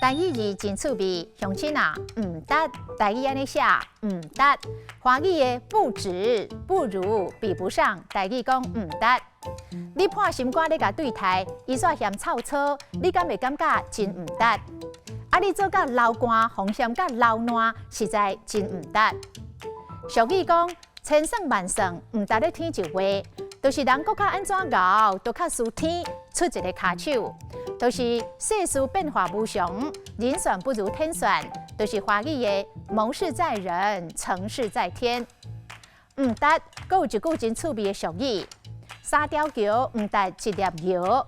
台語字真趣味，鄉親啊，毋值，台語按呢寫，毋值。華語的不止、不如、比不上，台語講毋值。你破心肝咧共對待，伊煞嫌臭粗，你敢會感覺真毋值？啊，你做甲流汗，予人嫌甲流爛，實在真毋值。俗語講千算萬算，毋值咧天一話，就是人閣較按怎𠢕，都較輸天出一個跤手。就是世事變化無常，人算不如天算，就是華語的謀事在人，成事在天。毋值，閣有一句真趣味的俗語：三條橋毋值一粒蟯。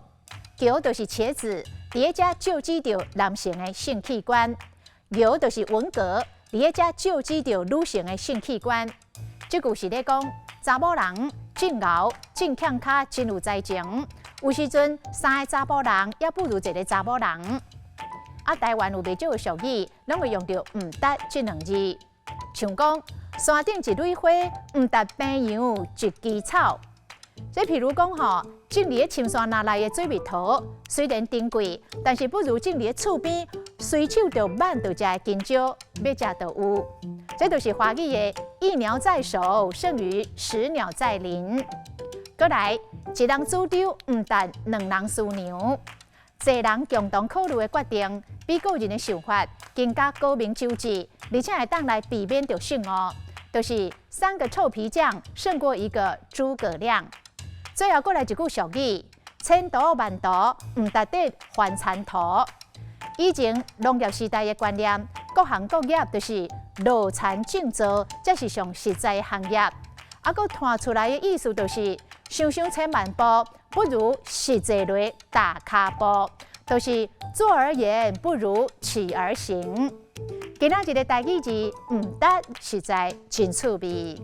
蕎就是茄子，佇咧遮借指著男性的性器官；蟯就是文蛤，佇咧遮借指著女性的性器官。這句是咧講查某人真𠢕、真欠跤、真有才情。有時陣三个查埔人也不如一个查某人。啊，台灣有袂少的俗語，攏會用著毋值這兩字，像講山頂一蕊花，毋值平陽一枝草。這譬如講吼，種佇咧深山林內的水蜜桃，雖然珍貴，但是不如種佇咧厝邊，隨手就挽著食的香蕉，欲食就有。這就是華語的一鳥在手，勝於十鳥在林。閣來，一人主張毋值兩人師娘，濟人共同考慮的決定，比個人的想法更加高明周至，而且會當來避免著失誤。就是三個臭皮匠勝過一個諸葛亮。最後閣來一句俗語：千途萬途，毋值得還田土。以前農業時代的觀念，各行各業就是落田種作，才是上實在的行業。啊，閣傳出來的意思就是，想想千萬步，不如實際來踏跤步，就是坐而言不如起而行。今仔日的台語字毋值，實在真趣味。